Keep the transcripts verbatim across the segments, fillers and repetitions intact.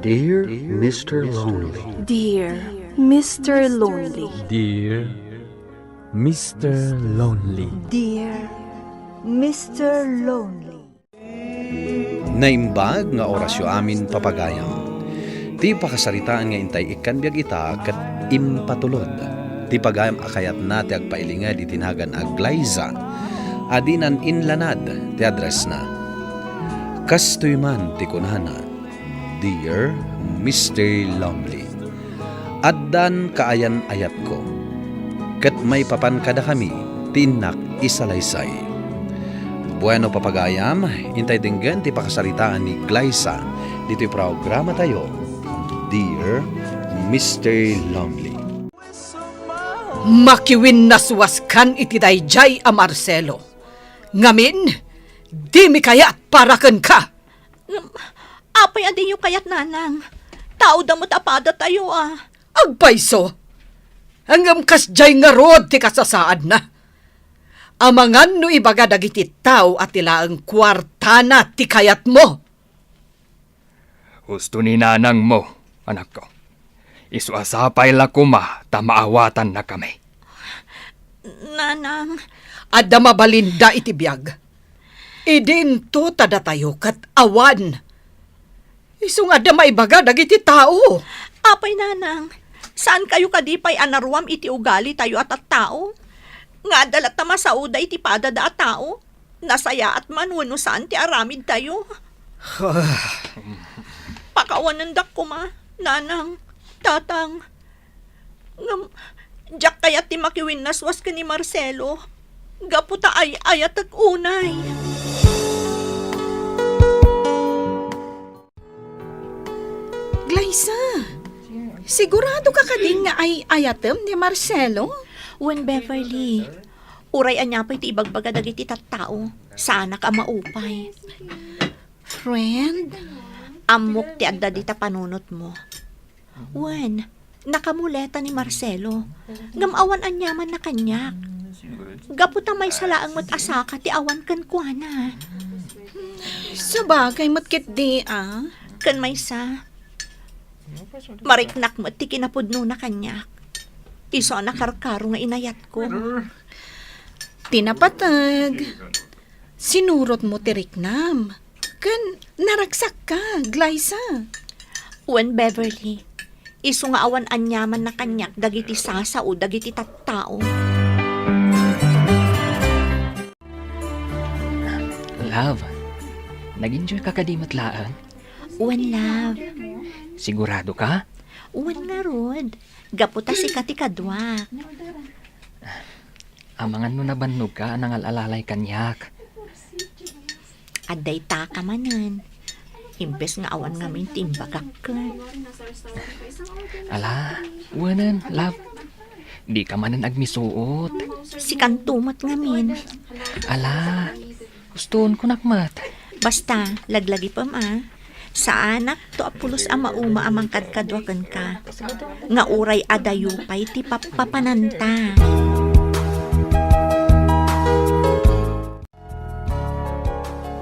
Dear Mister Lonely. Dear Mister Lonely. Dear Mister Lonely. Dear Mister Lonely. Naimbag nga orasyo amin, papagayam. Ti pakasaritaan nga intay ikkan biag ita ket impatulod. Ti pagayam a kayatna ti agpailinged iti nagan a Glyza, a dinan inlanad ti addressna. Kastoy man ti kunana, Dear Mister Lonely, addan kaayan-ayatko, ket maipapan kadakami ti innak isalaysay. Bueno, papagayam, intay denggen ti pakasaritaan ni Glyza ditoy programatayo, Dear Mister Lonely. Makiwinnaswaskan iti daydiay a Marcelo. Ngamin, dimi kayat para kenka. Ngem, apay a diyo kayat, nanang? Taoda met a padatayo a. Agpayso! Ngem kasdiay ngarud ti kasasaadna. Amangan no ibaga dagiti tao a ti laeng kuartana ti kayatmo. Husto ni nanangmo, anakko. Isu a sapay la koma ta maawatannakami. Nanang. Adda mabalinda iti biag. Idinto ta datayo ket awan. Isu nga adda maibaga dagiti tao. Apay, nanang, saankayo kadi pay a naruam iti ugalitayo a tattao? Nga adda latta masaoda iti padada a tao? Nasayaat man wenno saan ti aramidtayo? Pakawanendak koma, nanang, tatang. Ngem, diak kayat ti makiwinnaswas ken ni Marcelo. Gapu ta ay-ayatek unay. Glyza, sigurado ka kadi nga ay-ayatem ni Marcelo? Wen, Beverly, uray ania pay ti ibagbaga dagiti tattao, saanak a maupay. Friend? Ammok ti adda dita panunotmo. Wen, nakamuleta ni Marcelo. Ngem awan aniamanna kaniak. Gapu ta maysa laeng met a saka ti awan kenkuana. Sabagay met ketdi a. Ken maysa, mariknak met ti kinapudnona kaniak. Isu a nakarkaro nga inayatko. Ti napateg, sinurotmo ti riknam. Ken naragsakka, Glyza. Wen, Beverly, isu nga awan aniamanna kaniak dagiti sasao dagiti tattao. Love, nag-enjoy ka kadi met laeng? Wen, love. Sigurado ka? Wen ngarud. Gapu ta sika ti kaduak. Amangan no nabannogka a nangal-alalay kaniak. Adda itaka manen. Imbes nga awan ngamin ti imbagak ken. Ala, wenen, love. Dika manen agmisuot. Sikanto met ngamin. Ala, husto, kunak met. Basta, laglagipem a. Saanak to a pulos a mauma a mangkadkadua kenka, nga uray adayo pay ti pappapananta.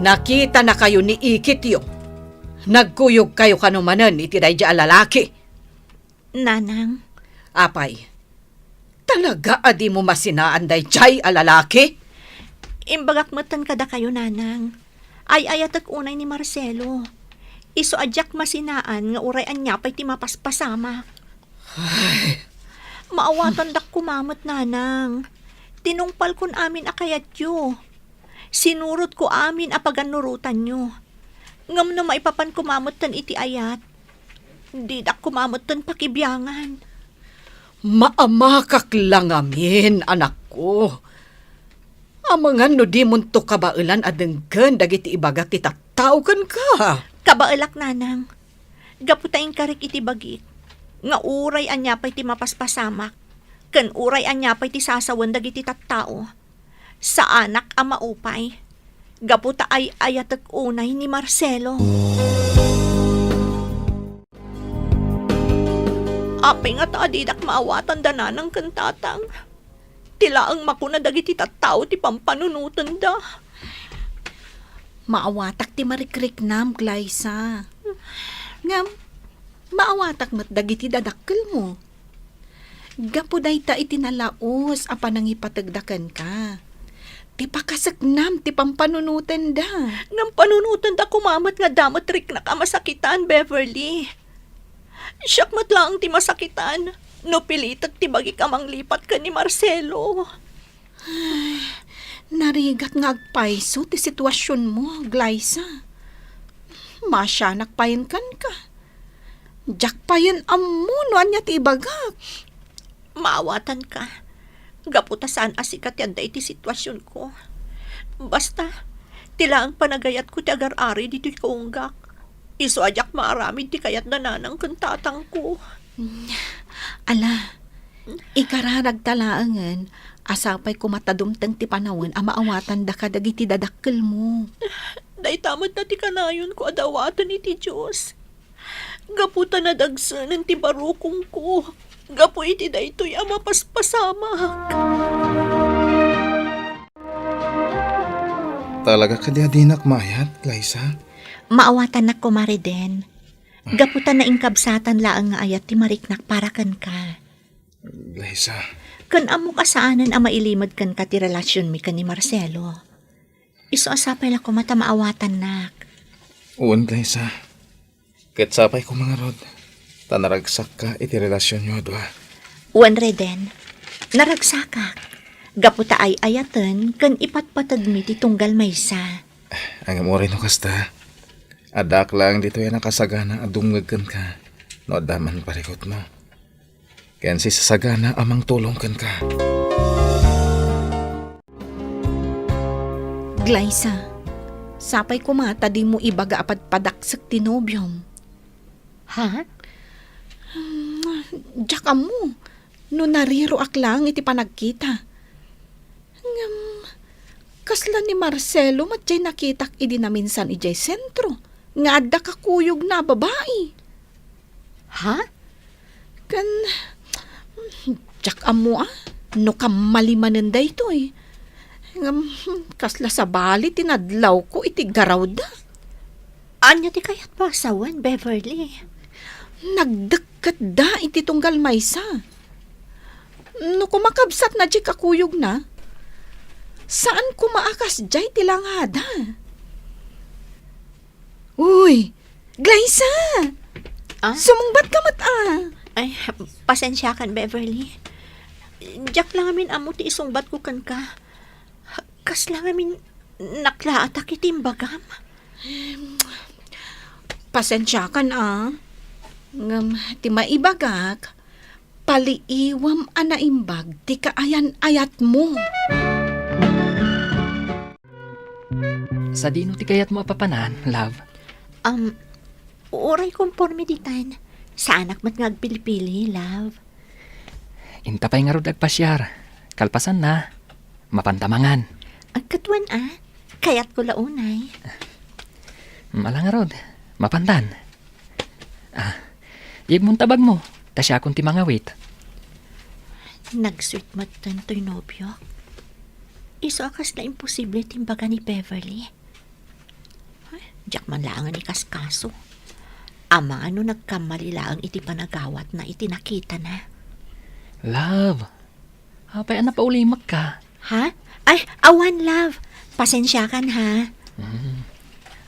Nakitanakayo ni ikityo. Nagkuyogkayo kano manen iti daydiay a lalaki. Nanang. Apay, talaga a dimo masinaan daydiay a lalaki? Imbagak metten kadakayo, Nanang. Ay-ayatek unay ni Marcelo. Isu a diak masinaan nga uray ania pay ti mapaspasamak. Ay. Maawatandak koma met, Nanang. Tinungpalkon amin a kayatyo. Sinurotko amin a pagannurotanyo. Ngem no maipapan koma metten iti ayat, didak koma metten pakibiangan. Maamakak la ngamin, anakko. Amangan no dimonto kabaelan a denggen dagiti ibaga ti tattao kenka. Kabaelak, Nanang. Gapu ta inkarik iti bagik nga uray ania pay ti mapaspasamak ken uray ania pay ti sasawen dagiti tattao, saanak a maupay, gapu ta ay-ayatek unay ni Marcelo. Apay ngata a didak maawatan da Nanang ken Tatang? Ti laeng makuna dagiti tattao ti pampanunotenda. Maawatak ti marikriknam, Glyza. Ngem, Maawatak met dagiti dadakkelmo. Gapu dayta iti nalaus a panangipategda kenka. Ti pakaseknam ti pampanunotenda. Ngem panunotenda koma met nga adda met riknak a masakitan, Beverly. Siak met laeng ti masakitan no pilitek ti bagik a manglipat ken ni Marcelo. Ay, narigat nga agpayso ti situasionmo, Glyza. Maasianak payen kenka. Diak payen ammo no ania ti ibagak. Maawatanka. Gapu ta saan a sika ti adda iti situasionko. Basta, ti laeng panagayatko ti agar-ari ditoy kaunggak. Isu a diak maaramid ti kayat da nanang ken tatangko. Ala, ikararagta laengen a sapay koma ta dumteng ti panawen a maawatandaka dagiti dadakkelmo. Dayta met ti kanayonko a dawaten iti Dios. Gapu ta nadagsenen ti barukongko gapu iti daytoy a mapaspasamak. Talaga kadi a dinak maayat, Glyza? Maawatannak koma, Reden. Gapu ta nainkabsatan laeng nga ayat ti mariknak para kenka. Glyza. Ken ammok a saanen a mailimed kenka ti relasionmi ken ni Marcelo. Isu a sapay la koma ta maawatannak. Wen, Glyza. Ket sapay koma ngarud, ta naragsakka iti relasionyo a dua. Wen, Reden, naragsakak. Gapu ta ay-ayaten ken ipatpategmi ti tunggal maysa. Ngem uray no kasta, addaak laeng ditoy a nakasagana a dumngeg kenka no adda man parikutmo. Ken sisasagana a mangtulong kenka. Glyza, sapay koma ta dimo ibaga a padpadaksek ti nobiom. Ha? Hmm, diak ammo no nariroak laeng iti panagkita. Ngem, kasla ni Marcelo met jay nakitak idi naminsan idiay sentro nga adda kakuyogna a babai. Ha? Ken, diak ammo a no kammali manen daytoy. Ngem, kasla sabali ti nadlawko iti garawda. Ania ti kayatmo a sawen, Beverly? Nagdekketda iti tunggal maysa. No kumakabsatna diay kakuyogna, saan koma a kasdiay ti langada. Uy, Glyza! Ah? Sumungbat ka met a. Ay, pasensiakan, Beverly. Diak la ngamin ammo ti isungbatko kenka. Kasla ngamin naklaatak iti imbagam. Pasensiakan a. Ngem ti maibagak, paliiwam a naimbag ti kaayan-ayatmo. Sadino ti kayatmo a papanan, love? Um, uray konporme ditan. Saanak met nga agpilpili, love. Inta pay ngarud agpasiar. Kalpasanna, mapanta mangan. Agkatuan a, kayatko la unay. Mm, ala ngarud, mapantan. Ah, yegmon ta bagmo, ta siakon ti mangawit. Nagsuit met toy nobiok. Isu a kasla imposible ti imbaga ni Beverly. Ay, diak man laengen ikaskaso. Amangan no nagkammali laeng iti panagawatna iti nakitana. Love, apay a napaulimekka? Ha? Ay, awan, love. Pasensiakan, ha? Hmm.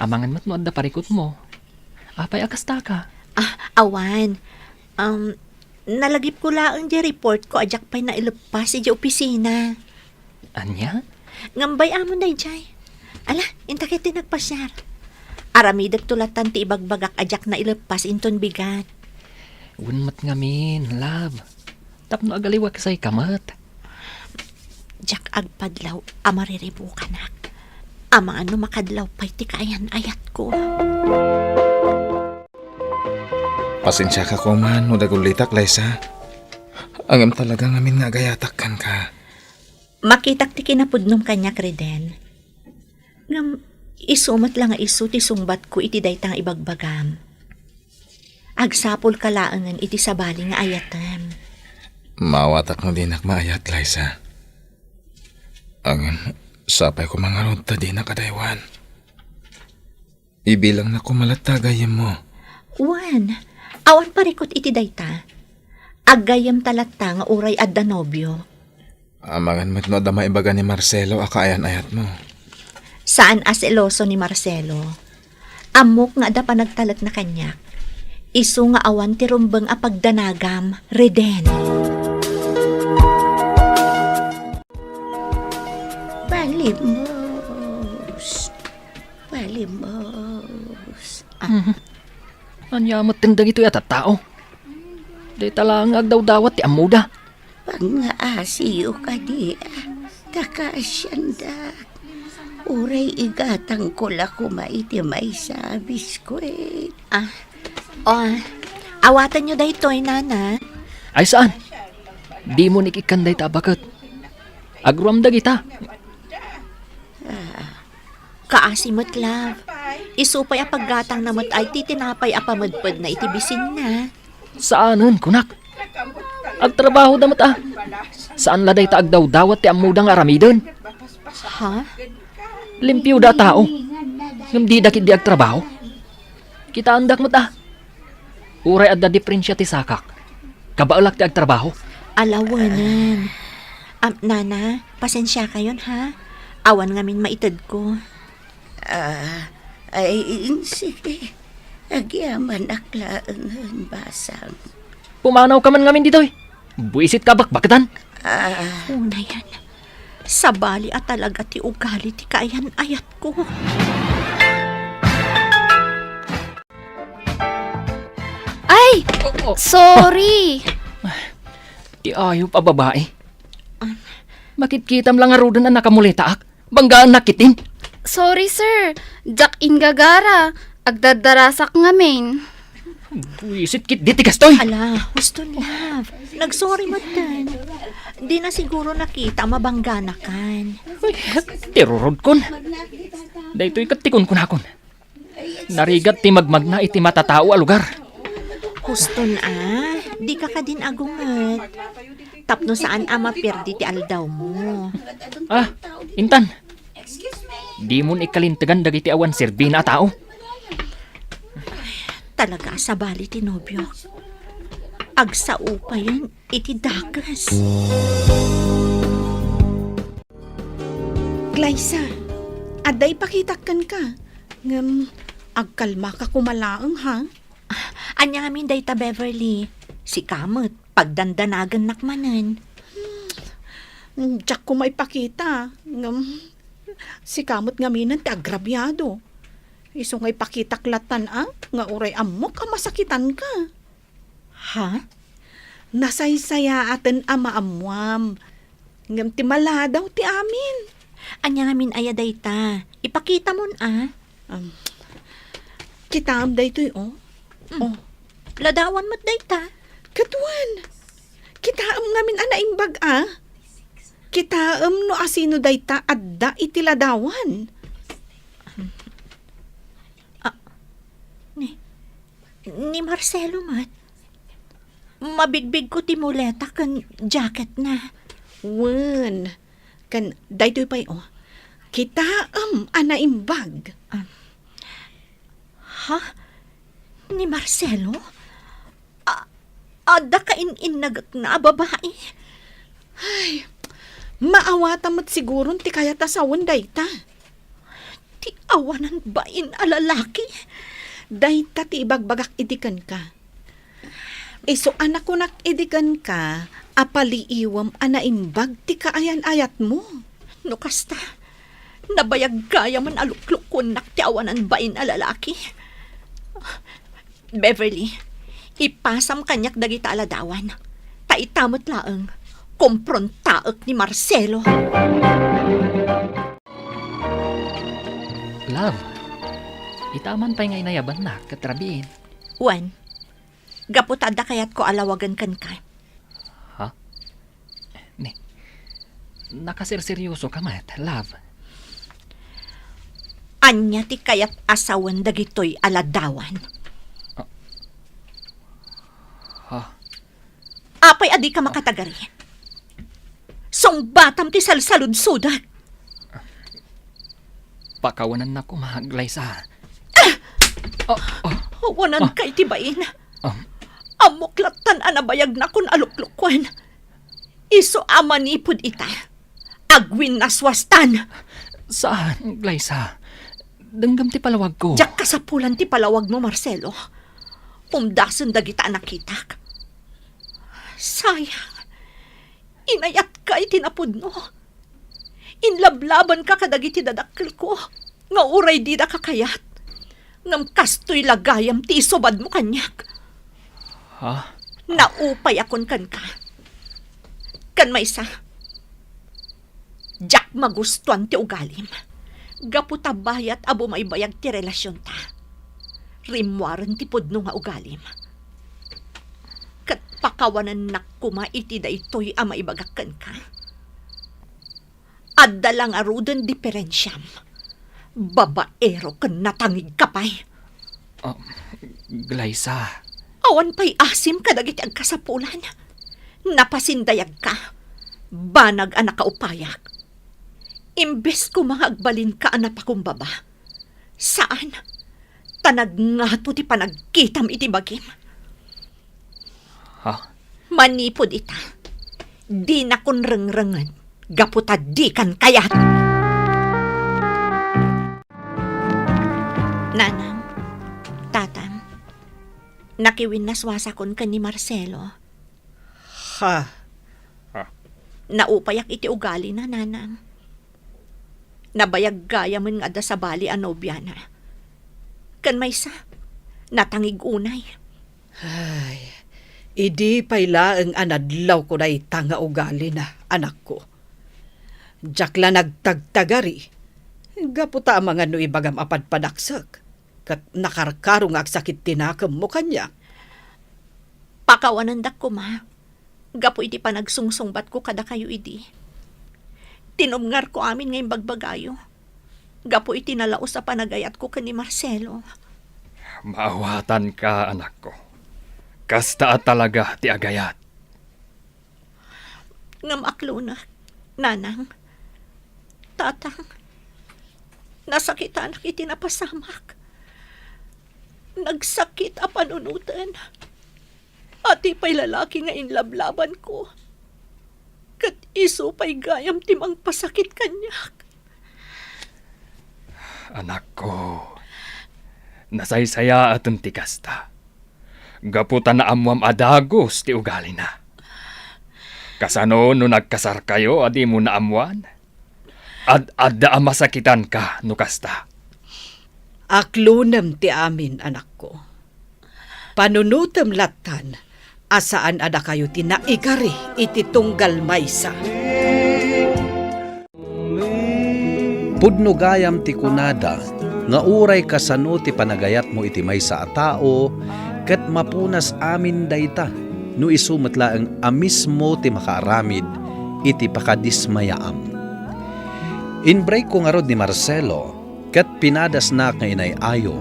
Amangan met no adda parikutmo. Apay a kastaka? Ah, awan. Um, nalagipko laeng diay reportko a diak pay naileppas idiay opisina. Ania? Ngem bay-amon daydiay. Ala, inta ketdi nagpasiar. Aramidekto latan ti ibagbagak a diak naileppas inton bigat. Wen met ngamin, love. Tapno agaliwa kasayka met. Diak agpadlaw a mariribukanak. Amangan no makadlaw pay ti kaayan-ayatko. Pasensiaka koma no dagulitak, Liza. Ngem talaga ngamin nga agayatak kenka. Makitak ti kinapudnom kaniak, Reden. Ngem isu met la nga isu ti sungbatko iti dayta nga ibagbagam. Agsapulka laengen iti sabali nga ayatem. Maawatak no dinak maayat, Liza. Ngem sapay koma ngarud ta dinak adaywan. Ibilangnak koma latta gayyemmo. Wen, Awan parikut iti dayta. Aggayyemta latta nga uray adda nobio. Amangan met no adda maibaga ni Marcelo a kaayan-ayatmo. Saan a seloso ni Marcelo. Ammok nga adda panagtalekna kaniak. Isu nga awan ti rumbeng a pagdanagam, Reden. Palimos. Palimos. Ah. Mhm. Ania met dagitoy a tattao? Dayta laeng nga agdawdawat ti ammoda. Pangngaasiyo kadi, ta kaasiandak. Uray igatangko la koma iti maysa a biskuit. Ah, oh, awatenyo daytoy, Nana. Ay, saan? Dimo ni ikkan dayta a baket. Agruam dagita. Ah, kaasi met, love. Isu pay a paggatangna met ay ti tinapay a pamedpedna iti bisinna. Saanen, kunak. Agtrabahoda met, a. Saan la dayta agdawdawat ti ammoda nga aramiden. Ha? Limpioda a tao. Ngem dida ketdi agtrabaho. Kitaendak met, a. Uray adda diferensia ti sakak, kabaelak ti agtrabaho. Ala, wenen. Am, Nana, pasensiakayon, ha? Awan ngamin maitedko. Ah, ay, sige. Agyamanak laengen, basang. Pumanawka man ngamin ditoy. Buisitka a bakbaketan. Ah. Unayan. Sabali a talaga ti ugali ti kaayan-ayatko. Ay! Oh, oh. Sorry! Ti ayup a babai. Ah. Makitkitam la ngaruden a nakamuletaak. Banggaannak ketdin. Sorry, sir. Diak inggagara. Agdardarasak ngamin. Buisit ketdi ti kastoy. Ala, husto, love. Nagsorry metten. Dina siguro nakita a mabangganakan. Uy, ti rurodkon. Daytoy ket ti kunkunakon. Narigat ti magmagna iti matatao a lugar. Huston a, dika kadin agunget. Tapno saan a maperdi ti aldawmo. Ah, intan. Dimon ikalintegan dagiti awan serbina a tao. Talaga a sabali ti nobiok. Agsao payen iti dakes. Glyza, adda ipakitak kenka. Ngem, agkalmaka koma laeng, ha? Ania ngamin dayta, Beverly? Sika met, pagdandanagennak manen. Hmm, diak koma ipakita. Ngem, sika met ngaminen ti agrabiado. Isu nga ipakitak lattan a, nga uray ammok a masakitanka. Ha? Nasaysayaaten a maammuam. Ngem ti maladaw ti amin. Ania ngamin aya dayta? Ipakitamon a. Um, kitaem daytoy, oh. Mm. Oh. Ladawan met dayta. Ket wen, kitaem ngamin a naimbag a. Kitaem no asino dayta adda iti ladawan. Ah, ni, ni Marcelo met. Mabigbigko ti muleta ken jacketna. Wen, ken daytoy pay, oh. Kitaem a naimbag. Ah. Ha? Ni Marcelo? A-, adda kain-innagekna a babai? Ay, maawatam met siguron ti kayat a sawen dayta. Ti awanan bain a lalaki? Dayta ti ibagbagak idi kenka. Isu a nakunak idi kenka a paliiwem a naimbag ti kaayan-ayatmo. No kasta, nabayag gayamen a luklukuennak ti awanan bain a lalaki. Beverly, ipasam kaniak dagita a ladawan. Ta ita met laeng, komprontaek ni Marcelo. Love, ita man pay nga inayabannak ket rabiin. Wen, gapu ta adda kayatko a lawagen kenka. Ha? Ni, nakaserseryosoka met, love. Ania ti kayat a sawen dagitoy a ladawan? Ah. Ha? Apay a dika makatagari? Sungbatam ti salsaludsodak. Pakawanannak koma, Glyza. Ah! Ah, ah. Awanan Ah. kay ti bain. Ah. Ammok lattan a nabayagnakon a luklukuen. Isu a manipud ita, agwinnaswastan. Saan, Glyza? Denggem ti palawagko. Diak kasapulan ti palawagmo, Marcelo. Umdasen dagita a nakitak. Sayang. Inayatka iti napudno. Inlablabanka kadagiti dadakkelko nga uray dida kakayat. Ngem kastoy la gayam ti isubadmo kaniak. Ha? Naupayakon kenka. Ken maysa, diak magustuan ti ugalim. Gapu ta bayat a bumaybayag ti relasionta, rimmuaren ti pudno nga ugalim. Ket pakawanennak koma iti daytoy a maibagak kenka. Adda la ngaruden diferensiam. Babaero ken natangigka pay. Ah, Glyza. Awan pay asim kadagiti agkasapulan. Napasindayagka. Banag a nakaupayak. Imbes koma nga agbalinka a napakumbaba. Saan. Ta nagngato ti panagkitam iti bagim. Ha? Manipud ita, dinakon rengrengen gapu ta dikan kayat. Nanang, tatang, nakiwinnaswasakon ken ni Marcelo. Ha? Ha? Naupayak iti ugalina, nanang. Nabayag gayamen nga adda sabali a nobiana. Ken maysa, natangig unay. Ay, idi pay laeng a nadlawko dayta nga ugalina, anakko. Diak la nagtagtagari. Gapu ta amangan no ibagam a padpadaksek, ket nakarkaro nga agsakit ti nakemmo kaniak. Pakawanendak koma, gapu iti panagsungsungbatko kadakayo idi. Tinubngarko amin nga imbagbagayo, gapu iti nalaus a panagayatko ken ni Marcelo. Maawatanka, anakko. Kasta a talaga ti agayat. Ngem aklonek, nanang, tatang, nasakitanak iti napasamak. Nagsakit a panunoten. Ati pay lalaki nga inlablabanko. Ket isu pay gayam ti mangpasakit kaniak. Anakko, nasaysayaaten ti kasta. Gapu ta naammoam a dagus ti ugalina. Kasano no nagkasarkayo a dimo naammoan? Ad-adda a masakitanka no kasta. Aklonem ti amin, anakko. Panunotem lattan a saan a dakayo ti naikari iti tunggal maysa. Pudno gayam ti kunada nga uray kasano ti panagayatmo iti maysa a tao, ket mapunas amin dayta no isu met laeng a mismo ti makaaramid iti pakadismayaam. Inbrigko ngarud ni Marcelo ket pinadasnak nga inay-ayo,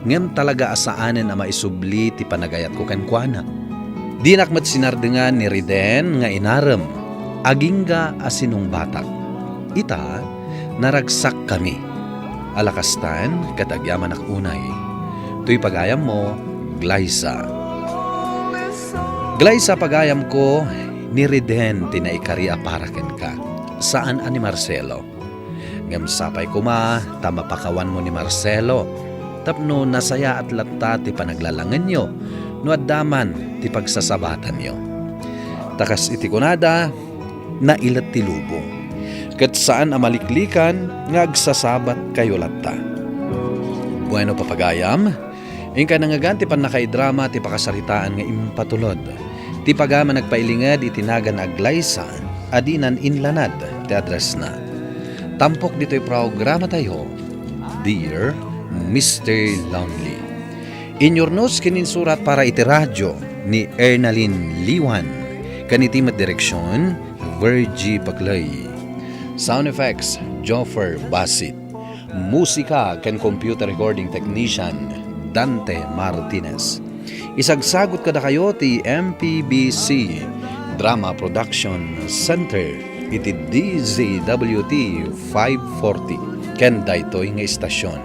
ngem talaga a saanen a maisubli ti panagayatko kenkuana. Dinak met sinardengan ni Riden nga inarem, agingga a sinungbatak. Ita, naragsakkami. Alakastan, ket agyamanak unay. Toy pagayammo, Glyza. Glyza, pagayamko, ni Riden ti naikari a para kenka, saan a ni Marcelo. Ngem sapay koma ta mapakawanmo ni Marcelo tapno nasayaat latta ti panaglalangenyo no adda man ti pagsasabatanyo. Ta kas iti kunada, nailet ti lubong, ket saan a maliklikan nga agsasabatkayo latta. Bueno, papagayam, Inka nangngegan ti pannakaidrama ti pakasaritaan nga impatulod. Ti pagayam a nagpailinged iti nagan a Glyza a dinan inlanad ti addressna. Tampok ditoy programatayo, Dear Mister Lonely. Inyurnos ken insurat para iti radio ni Ernalyn Liwan, ken iti met direksion, Virgie Paclay. Sound effects, Joffer Basit. Musika ken computer recording technician, Dante Martinez. Isagsagut kadakayo ti M P B C Drama Production Center iti D Z W T five forty ken daytoy nga istasyon.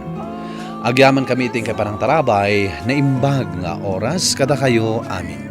Agyamankami iti inkay panangtarabay, naimbag nga oras kadakayo amin.